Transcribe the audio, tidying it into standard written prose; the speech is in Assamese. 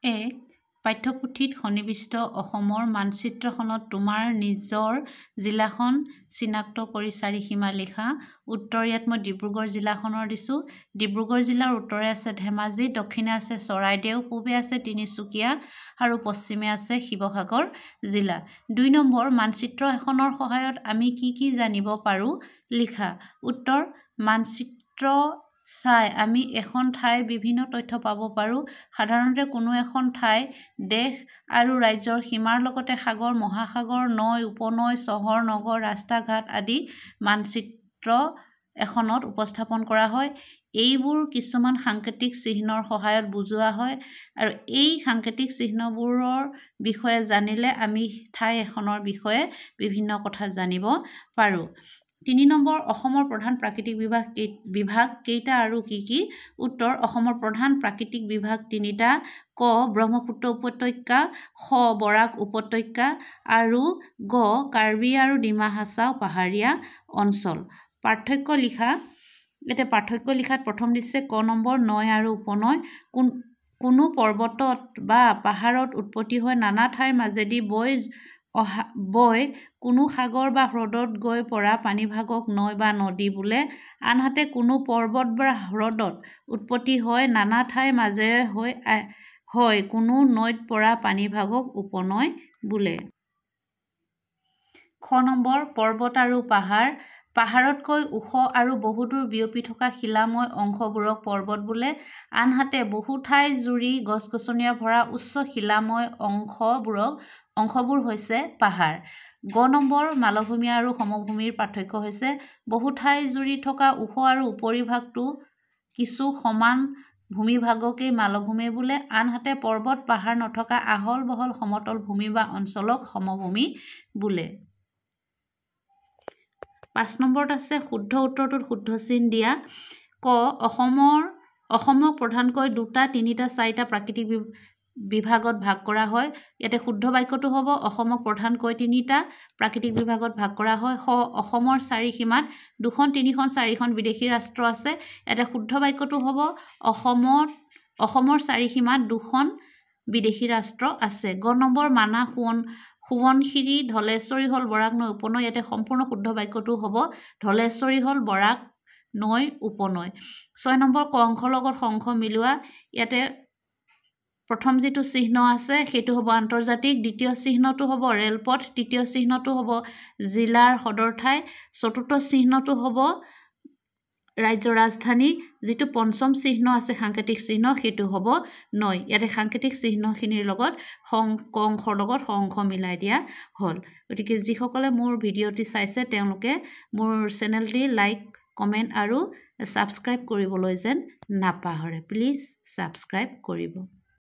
1. পাঠ্যপুথিত সন্নিৱিষ্ট অসমৰ মানচিত্ৰখনত তোমাৰ নিজৰ জিলাখন চিনাক্ত কৰি চাৰিসীমা লিখা। উত্তৰ ইয়াত মই ডিব্ৰুগড় জিলাখনৰ দিছোঁ। ডিব্ৰুগড় জিলাৰ উত্তৰে আছে ধেমাজি, দক্ষিণে আছে চৰাইদেউ, পূবে আছে তিনিচুকীয়া আৰু পশ্চিমে আছে শিৱসাগৰ জিলা। 2 নম্বৰ, মানচিত্ৰ এখনৰ সহায়ত আমি কি কি জানিব পাৰোঁ লিখা। উত্তৰ, মানচিত্ৰ চাই আমি এখন ঠাইৰ বিভিন্ন তথ্য পাব পাৰোঁ। সাধাৰণতে কোনো এখন ঠাই দেশ আৰু ৰাজ্যৰ সীমাৰ লগতে সাগৰ, মহাসাগৰ, নৈ, উপনৈ, চহৰ, নগৰ, ৰাস্তা ঘাট আদি মানচিত্ৰ এখনত উপস্থাপন কৰা হয়। এইবোৰ কিছুমান সাংকেতিক চিহ্নৰ সহায়ত বুজোৱা হয় আৰু এই সাংকেতিক চিহ্নবোৰৰ বিষয়ে জানিলে আমি ঠাই এখনৰ বিষয়ে বিভিন্ন কথা জানিব পাৰোঁ। 3 নম্বৰ, অসমৰ প্ৰধান প্ৰাকৃতিক বিভাগ কেইটা আৰু কি কি? উত্তৰ, অসমৰ প্ৰধান প্ৰাকৃতিক বিভাগ 3টা। ক, ব্ৰহ্মপুত্ৰ উপত্যকা, খ, বৰাক উপত্যকা আৰু গ, কাৰ্বি আৰু ডিমা হাছাও পাহাৰীয়া অঞ্চল। পাৰ্থক্য লিখা। এতিয়া পাৰ্থক্য লিখাত প্ৰথম দিছে ক নম্বৰ, নৈ আৰু উপনৈ। কোনো পৰ্বতত বা পাহাৰত উৎপত্তি হৈ নানা ঠাইৰ মাজেদি বৈ কোনো সাগৰ বা হ্ৰদত গৈ পৰা পানীভাগক নৈ বা নদী বোলে। আনহাতে কোনো পৰ্বত বা হ্ৰদত উৎপত্তি হৈ নানা ঠাইৰ মাজেৰে হৈ কোনো নৈত পৰা পানীভাগক উপনৈ বোলে। খ নম্বৰ, পৰ্বত আৰু পাহাৰ। পাহাৰতকৈ ওখ আৰু বহুদূৰ বিয়পি থকা শিলাময় অংশবোৰক পৰ্বত বোলে। আনহাতে বহু ঠাই জুৰি গছ-গছনিৰে ভৰা উচ্চ শিলাময় অংশবোৰ হৈছে পাহাৰ। গ নম্বৰ, মালভূমি আৰু সমভূমিৰ পাৰ্থক্য হৈছে বহু ঠাই জুৰি থকা ওখ আৰু উপৰিভাগটো কিছু সমান ভূমিভাগকেই মালভূমি বোলে। আনহাতে পৰ্বত পাহাৰ নথকা আহল বহল সমতল ভূমি বা অঞ্চলক সমভূমি বোলে। 5 নম্বৰত আছে শুদ্ধ উত্তৰটোত শুদ্ধ চিন দিয়া। ক, অসমক প্ৰধানকৈ 2টা, 3টা, 4টা প্ৰাকৃতিক বিভাগত ভাগ কৰা হয়। ইয়াতে শুদ্ধ বাক্যটো হ'ব অসমক প্ৰধানকৈ 3টা প্ৰাকৃতিক বিভাগত ভাগ কৰা হয়। খ, অসমৰ চাৰিসীমাত 2খন, 3খন, 4খন বিদেশী ৰাষ্ট্ৰ আছে। ইয়াতে শুদ্ধ বাক্যটো হ'ব অসমৰ চাৰিসীমাত 2খন বিদেশী ৰাষ্ট্ৰ আছে। গ নম্বৰ, মানাহ, সোৱণশিৰি, ধলেশ্বৰী হ'ল বৰাক নৈ উপনৈ। ইয়াতে সম্পূৰ্ণ শুদ্ধ বাক্যটো হ'ব ধলেশ্বৰী হ'ল বৰাক নৈ উপনৈ। 6 নম্বৰ, ক অংশৰ লগত খ অংশ মিলোৱা। ইয়াতে প্ৰথম যিটো চিহ্ন আছে সেইটো হ'ব আন্তৰ্জাতিক, দ্বিতীয় চিহ্নটো হ'ব ৰেলপথ, তৃতীয় চিহ্নটো হ'ব জিলাৰ সদৰ ঠাই, চতুৰ্থ চিহ্নটো হ'ব ৰাজ্যৰ ৰাজধানী, যিটো পঞ্চম চিহ্ন আছে সাংকেতিক চিহ্ন সেইটো হ'ব নৈ। ইয়াতে সাংকেতিক চিহ্নখিনিৰ লগত ক অংশৰ লগত খ অংশ মিলাই দিয়া হ'ল। গতিকে যিসকলে মোৰ ভিডিঅ'টি চাইছে তেওঁলোকে মোৰ চেনেলটি লাইক, কমেণ্ট আৰু ছাবস্ক্ৰাইব কৰিবলৈ যেন নাপাহৰে। প্লিজ ছাবস্ক্ৰাইব কৰিব।